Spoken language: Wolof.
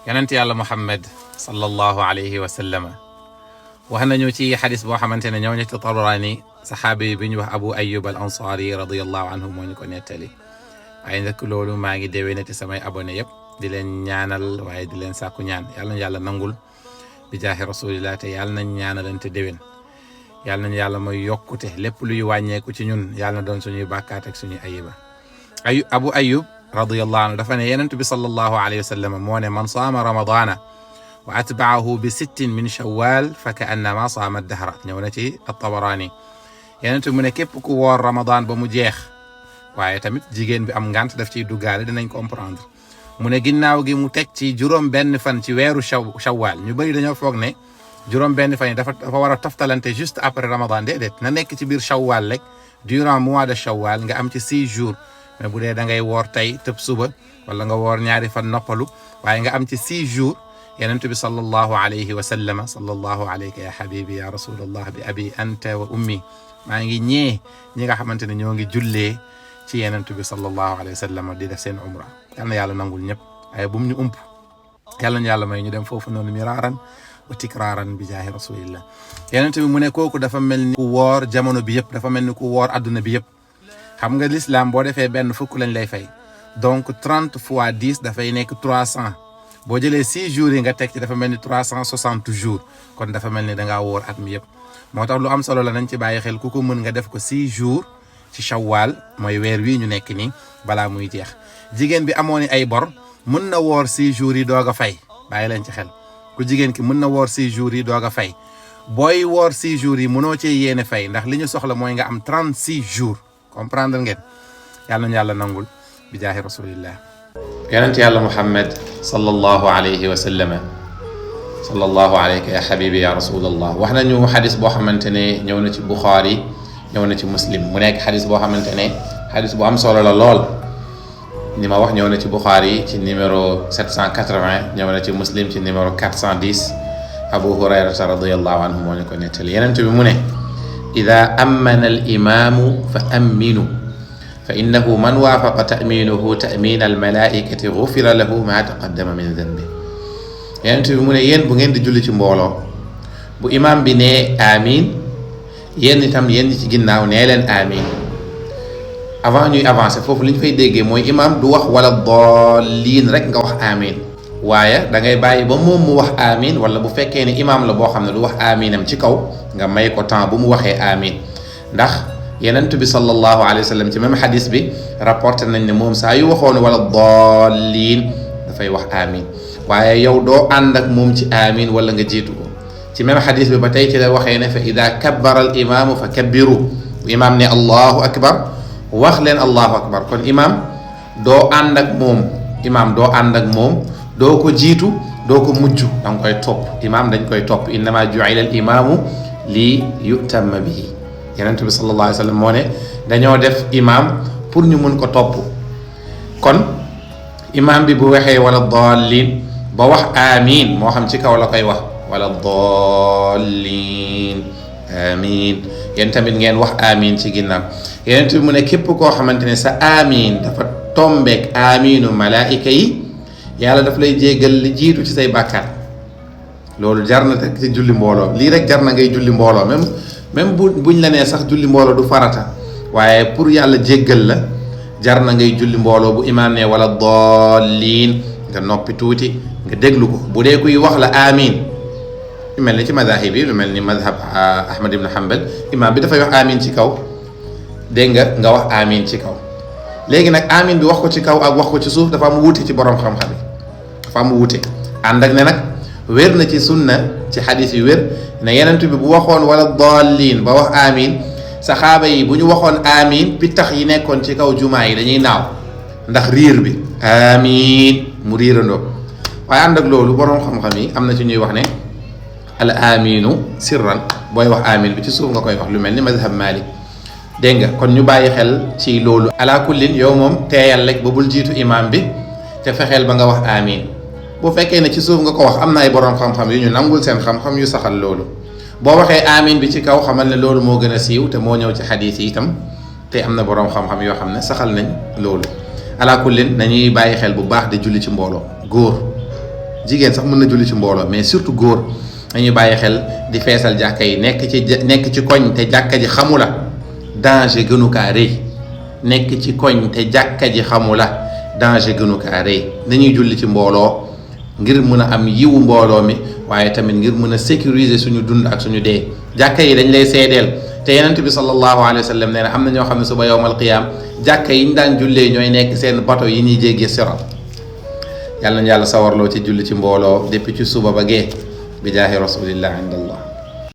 yonent yàlla Muhammad sallallahu alayhi wa sallam wax nañu ci xadis boo xamante ne ñëw na ci Tabarani saxaabi bi ñu wax Abu Ayyub al Ansari radiyallahu anhu moo ñu ko nettali. waaye nag loolu maa ngi déwénati samay abonné yëpp di leen ñaanal waaye di leen sàkku ñaan yàlla na yàlla nangul bi jaahi rasulillah te yàlla nañ ñaanalante déwén yàlla nañ yàlla mooy yokkute lépp luy wàññeeku ci ñun yàlla na doon suñuy bàkkaat ak suñuy ayiba. Abu Ayyub radiyallahu anhu dafa ne yonent bi sallallahu alayhi wa sallam moo ne man saama ramadana wa atbaahu bi sittin min shawwal fa ka annama saama dahra ñëw na ci at-Tabarani yonent mu ne képp ku woor ramadan ba mu jeex waaye tamit jigéen bi am ngant daf ciy duggaale dinañ comprendre mu ne ginnaaw gi mu teg ci juróom benn fan ci weeru shawwal ñu bëri dañoo foog ne juróom benn fan yi dafa war a toftalante juste après ramadan déedéet na nekk ci biir shawwal rek durant mois de shawwal nga am ci 6 jours mais bu dee da ngay woor tey tëb suba wala nga woor ñaari fan noppalu waaye nga am ci 6 jours yonent bi sallallahu alayhi wa sallam sallallahu alayka ya habibi ya rasulallah bi abi anta wa ummi maa ngi ñee ñi nga xamante ne ñoo ngi jullee ci yonent bi sallallahu alayhi wa sallam di def seen umra yal na yàlla nangul ñëpp waaye bu mu ñu ump yàlla na yàlla may ñu dem foofu noonu miraaran wa tikraaran bi jaahi rasulillah yonent bi mu ne kooku dafa mel ni ku woor jamono bi yëpp dafa mel ni ku woor adduna bi yëpp xam nga l'islam boo defee benn fukk lañ lay fay donc 30 fois 10 dafay nekk 300 boo jëlee 6 jours yi nga teg ci dafa mel ni 360 jours kon dafa mel ni da ngaa woor at mi yëpp moo tax lu am solo la nañ ci bàyyi xel ku ko mën nga def ko 6 jours ci shawwal mooy weer wii ñu nekk nii balaa muy jeex jigéen bi amoon ay bor mën na woor 6 jours yi doog a fay bàyyi leen ci xel ku jigéen ki mën na woor 6 jours yi doog a fay booy woor 6 jours yi mënoo cee yéene fay ndax li ñu soxla mooy nga am 36 jours comprendre ngeen yàlla nañu yàlla nangul bi jaahi rasulillah yonent yàlla Muhammad sallallahu alayhi wa sallam sallallahu alayka ya habibi ya rasulallah wax nañu xadis boo xamante ne ñëw na ci Bukhari ñëw na ci Muslim mu nekk xadis boo xamante ne xadis bu am solo la lool ni ma wax ñëw na ci Bukhari ci numéro 780 ñëw na ci Muslim ci numéro 410 Abu Hurayrata radiyallahu anhu moo ñu ko nettali yonent bi mu ne ida amana al imamu fa aminu fa innahu man waafaqa ta'minuhu ta'min al malaikati ghufira lahu ma taqaddama min dhanbi yonent bi mu ne yéen bu ngeen di julli ci mbooloo bu imam bi ne amin yéen itam yéen ci ginnaaw nee leen amin avant ñuy avancer foofu li ñu fay déggee mooy imam du wax wala daalliin rek nga wax amin waaye da ngay bàyyi ba moom mu wax amin wala bu fekkee ne imam la boo xam ne du wax aminam ci kaw nga may ko temps bu mu waxee amin ndax yonent bi sallallahu alayhi wa sallam ci même xadis bi rapporté nañ ne moom saa yu waxoon wala daalliin dafay wax amin waaye yow doo ànd ak moom ci amin wala nga jiitu ko ci même xadis bi ba tey ci la waxee ne fa ida kabbara al imaamu fa kabbiru bu imaam ne allahu akbar wax leen allahu akbar kon imaam doo ànd ak moom imaam doo ànd ak moom doo ko jiitu doo ko mujj da nga koy topp imaam dañ koy topp innama ju'ila al imaamu li yutamma bihi yonent bi sallallahu alayhi wa sallam moo ne dañoo def imaam pour ñu mun ko topp kon imaam bi bu waxee wala daalliin ba wax amin moo xam ci kaw la koy wax wala daalliin amin yéen tamit ngeen wax amin ci ginnaaw yonent bi mu ne képp koo xamante ne sa amin dafa tombeek aminu malaayika yi yàlla daf lay jéggal li jiitu ci say bàkkaar loolu jar na ci julli mbooloo lii rek jar na ngay julli mbooloo même buñ la nee sax julli mbooloo du farata waaye pour yàlla jéggal la jar na ngay julli mbooloo bu imaam ne wala daalliin nga noppi tuuti nga déglu ko bu dee kuy wax la amin lu mel ni ci madahib yi lu mel ni madhab Ahmad ibn Hanbal imaam bi dafay wax amin ci kaw dégg nga wax amin ci kaw léegi nag amin bi wax ko ci kaw ak wax ko ci suuf dafa am wuute ci borom xam-xam yi dafa am wuute ànd ak ne nag wér na ci sunna ci xadis yu wér ne yonent bi bu waxoon wala daalliin ba wax amin saxaaba yi bu ñu waxoon amin pittax yi nekkoon ci kaw jumaa yi dañuy naaw ndax riir bi amin mu riirandoo waaye ànd ak loolu borom xam-xam yi am na ci ñuy wax ne al aminu sirran booy wax amin bi ci suuf nga koy wax lu mel ni mazhab Malik dégg nga kon ñu bàyyi xel ci loolu ala kullin yow moom teeyal rek ba bul jiitu imam bi te fexeel ba nga wax amin bu fekkee ne ci suuf nga ko wax am na ay borom xam-xam yu ñu nangul seen xam-xam yu saxal loolu boo waxee amin bi ci kaw xamal ne loolu moo gën a siiw te moo ñëw ci xadiis yi itam te am na borom xam-xam yoo xam ne saxal nañ loolu ala kullin nañuy bàyyi xel bu baax di julli ci mbooloo góor jigéen sax mën na julli ci mbooloo mais surtout góor dañuy bàyyi xel di feesal jàkka yi nekk ci koñ te jàkka ji xamu la danger gënu kaa rëy nekk ci koñ te jàkka ji xamu la danger gënu kaa rëy dañuy julli ci mbooloo ngir mën a am yiwu mbooloo mi waaye tamit ngir mën a sécuriser suñu dund ak suñu dee jàkka yi dañ lay seedeel te yenent bi sallallahu alayhi wa sallam nee na am na ñoo xam ne suba yowmal qiyaam jàkka yi ñu daan jullee ñooy nekk seen bato yi ñuy jéggee sirat yàlla nañu yàlla sawarloo ci julli ci mbooloo depuis ci suba ba gee bi jaahi rasulillah inda allah